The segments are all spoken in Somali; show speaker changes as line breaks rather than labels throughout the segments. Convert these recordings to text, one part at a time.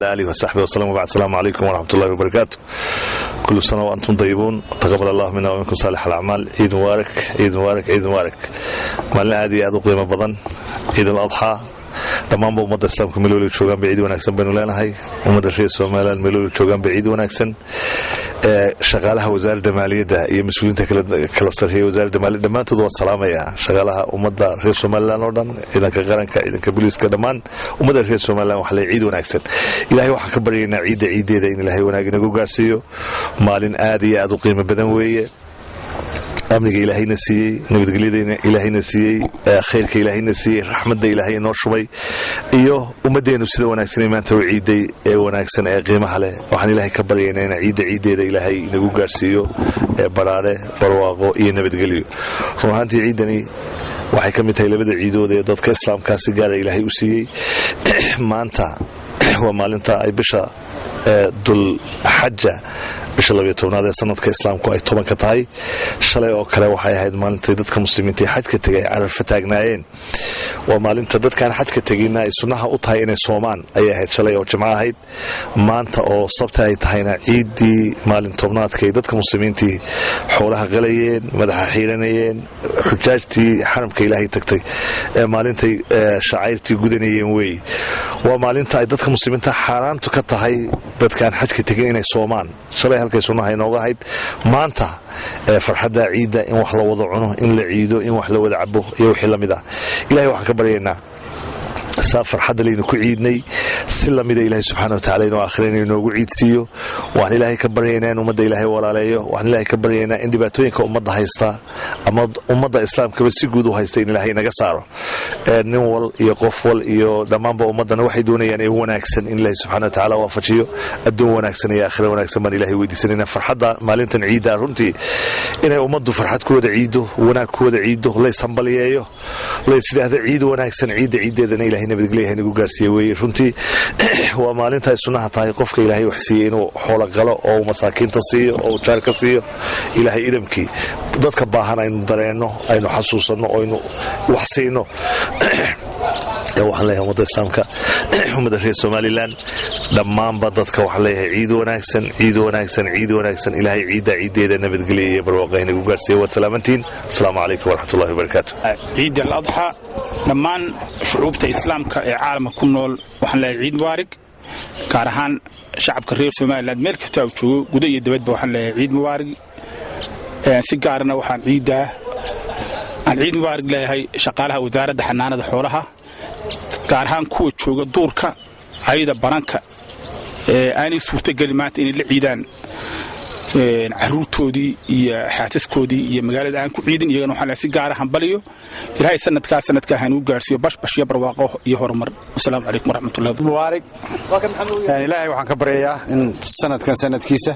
آله وصحبه وسلم وبعد. السلام عليكم ورحمة الله وبركاته. كل سنة وأنتم طيبون، تقبل الله منا ومنكم صالح الأعمال. عيد مبارك، عيد مبارك، عيد مبارك. Maalin aad iyo aad u qiimo badan, Ciid al Adxaa. Dhammaanba ummadda Islaamka meel waliba joogaan ba ciid wanaagsan baynu leenahay. Ummadda reer Somaliland meel waliba joogaan ba ciid wanaagsan. Shaqaalaha Wasaaradda Maaliyadda iyo mas-uuliyiinta kala sarreeya Wasaaradda Maaliyadda dhammaantood waan salaamayaa. Shaqaalaha ummadda reer Somaliland oo dhan, ciidanka qaranka, ciidanka booliiska, dhammaan ummadda reer Somaliland waxa leeyahay ciid wanaagsan. Ilaahay waxaan ka baryaynaa ciidda ciiddeeda in Ilaahay wanaag inagu gaarsiiyo. Maalin aad iyo aad u qiimo badan weeye. Amniga Ilaahayna siiyey, nabadgelyada Ilaahayna siiyey, khayrka Ilaahayna siiyey, raxmadda Ilaahay inoo shubay iyo ummaddeenu sida wanaagsan ee maanta u ciiday ee wanaagsan ee qiimaha leh, waxaan Ilaahay ka baryaynaa in ciidda ciiddeeda Ilaahay inagu gaarsiiyo ee baraare, barwaaqo iyo nabadgelyo. Run ahaantii, ciiddani waxay ka mid tahay labada ciidood ee dadka Islaamkaa si gaara Ilaahay u siiyey. Maanta waa maalinta ay bisha Dulxaja, bisha 12aad ee sanadka Islaamku, ay 10ka tahay. Shalay oo kale waxay ahayd maalintay dadka Muslimiinta ee xajka tegay ay Carafa taagnaayeen. Waa maalinta dadkaan xajka tegina ay sunnaha u tahay inay soomaan ayay ahayd, shalay oo Jimco ahayd. Maanta oo Sabti ay tahayna, ciiddii maalin 10aadka ay dadka Muslimiintii xoolaha qalayeen, madaxa xiiranayeen, xujaajtii xaramka Ilaahay tagtay ee maalintay shacayrtii gudanayeen weey. Waa maalinta ay dadka Muslimiinta xaaraantu ka tahay dadkaan xajka tegin inay soomaan. Shalay halkay sunnaha inooga ahayd, maanta farxadda ciidda in wax la wada cuno, in la ciido, in wax la wada cabo iyo wixii la mid ah. Ilahay waxaan ka baryaynaa saa farxadda laynu ku ciidnay si lamida Ilahay subxaana wa tacala inuu aakhirana inoogu ciidsiiyo. Waxaan Ilaahay ka baryaynaa in ummadda Ilaahay walaaleeyo. Waxaan Ilaahay ka baryaynaa in dhibaatooyinka ummadda haysta ama ummadda Islaamkaba si guud u haysta in Ilaahay naga saaro. Nin wal iyo qof wal iyo dhammaanba ummaddana waxay doonayaan ee wanaagsan in Ilaahay subxana wa tacala waafajiyo. Adduun wanaagsan iyo aakhira wanaagsan baan Ilahay weydiisanayna. Farxadda maalintan ciidda runtii inay ummaddu farxad ku wada ciiddo, wanaag ku wada ciiddo, layshambaliyeeyo, laysidhaahdo ciid wanaagsan, ciidda ciiddeedana Ilahay nabadgelya nagu gaarsiiye weeye. Runtii waa maalinta ay sunnaha tahay qofka Ilaahay wax siiyey inuu xoolo qalo oo uu masaakiinta siiyo oo uu jaarka siiyo. Ilaahay idamkii, dadka baahan aynu dareenno, aynu xasuusanno oo aynu wax siino. Waxaan leeyahay ummadda Islaamka, ummadda reer Somaliland, dhammaanba dadka waxaan leeyahay ciid wanaagsan, ciid wanaagsan, ciid wanaagsan. Ilaahay ciidda ciiddeeda nabadgelya iyo barwaaqa inagu gaarsiiya. Waad salaamantiin. Asalaamu calaykum waraxmatullahi wabarakaatu.
Ciid al Adxa dhammaan shucuubta Islaamka ee caalamka ku nool waxaan leeyahay ciid mubaarig. Gaar ahaan shacabka reer Somaliland meel kasta uu joogo, guda iyo dibadba, waxaan leeyahay ciid mubaarig. Si gaarana waxaan ciiddaa aan ciid mubaarig leeyahay shaqaalaha Wasaaradda Xanaanada Xoolaha, gaar ahaan kuwa jooga duurka cayda bananka ee aanay suurtagelin maanta inay la ciidaan caruurtoodii iyo xaasaskoodii iyo magaalada aan ku ciidin. Iyagana waxaan leeyahay si gaara hambaliyo. Ilaahay sanadkaa sanadkaa hanuu gaarsiiyo bashbash iyo barwaaqo iyo horumar. Wasalaamu calaykum waraxmatullahi.
Mubaarig. Ilaahay waxaan ka baryayaa in sanadkan sanadkiisa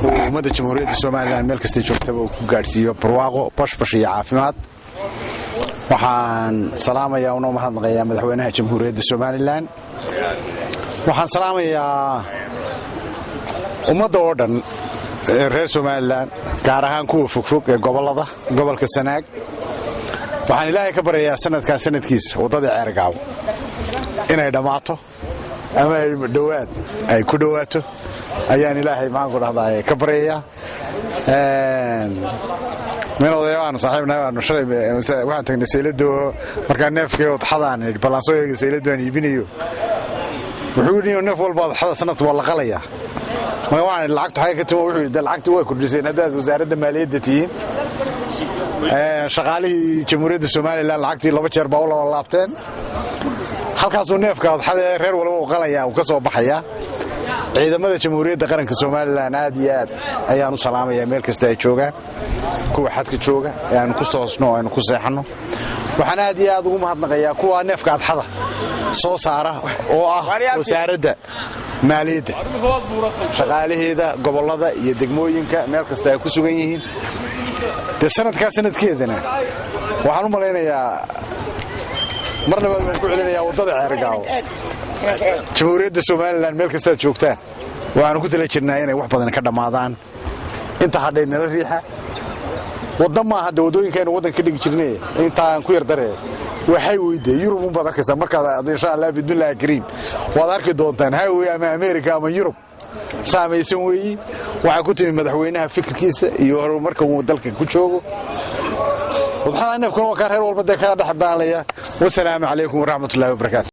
uu ummadda Jamhuuriyadda Somaliland meel kastay joogtaba uu ku gaadhsiiyo barwaaqo, bashbash iyo caafimaad. Waxaan salaamayaa una mahadnaqayaa madaxweynaha Jamhuuriyadda Somaliland. Waxaan salaamayaa ummadda oo dhan ee reer Somaliland, gaar ahaan kuwa fogfog ee gobollada, gobolka Sanaag. Waxaan Ilaahay ka baryayaa sanadkaa sanadkiisa waddadii Ceergaabo inay dhammaato ama ay dhowaad ay ku dhowaato ayaan Ilaahay, maxaan ku dhahdaa, ka baryayaa. Nin odaya waanu saaxiibnahay waanu shalay waxaan tagnay saylado. Markaa neefkii udxadaan idhi ballaan soo eegay sayladu aan iibinayo. Wuxuu yidhi, neef walba udxada sanadka waa la qalayaa. Marka waxaan idhi, lacagtu xagga ka timo? Wuxuu yidhi, de lacagtu waa kordhiseen haddaad Wasaaradda Maaliyadda tihiin. Shaqaalihii Jamhuuriyadda Somaliland lacagtii 2 jeer baa u laba laabteen. Halkaasuu neefka udxada ee reer walba uu qalayaa uu ka soo baxayaa. Ciidamada Jamhuuriyadda Qaranka Somaliland aad iyo aad ayaan u salaamayaa meel kasta ay joogaan, kuwa xadka jooga ee aanu ku toosno oo aynu ku seexanno. Waxaan aad iyo aad ugu mahadnaqayaa kuwa neefka adxada soo saara oo ah Wasaaradda Maaliyadda, shaqaalaheeda gobollada iyo degmooyinka meel kasta ay ku sugan yihiin. Dee sanadkaa sanadkeedana waxaan u malaynayaa, mar labaad waan ku celinayaa, waddada Ceergaabo, Jamhuuriyadda Somaliland meel kastaad joogtaan waxaanu ku tala jirnaa inay wax badan ka dhammaadaan. Inta hadhay nala riixa. Wadda maaha de waddooyinkaynu waddanka ka dhigi jirnay, intaan ku yar daree. Waa highway dee Yurub unbaad arkaysaa markaad, insha Allah bidmillahi kariim, waad arki doontaan highway ama America ama Yurub saamaysan weeyi. Waxaa ku timi madaxweynaha fikirkiisa iyo horumarka uu dalka ku joogo. Udxada neefkuna waa kaa reer walba dee kala dhex baalaya. Wasalaamu calaykum waraxmatullahi wabarakaatu.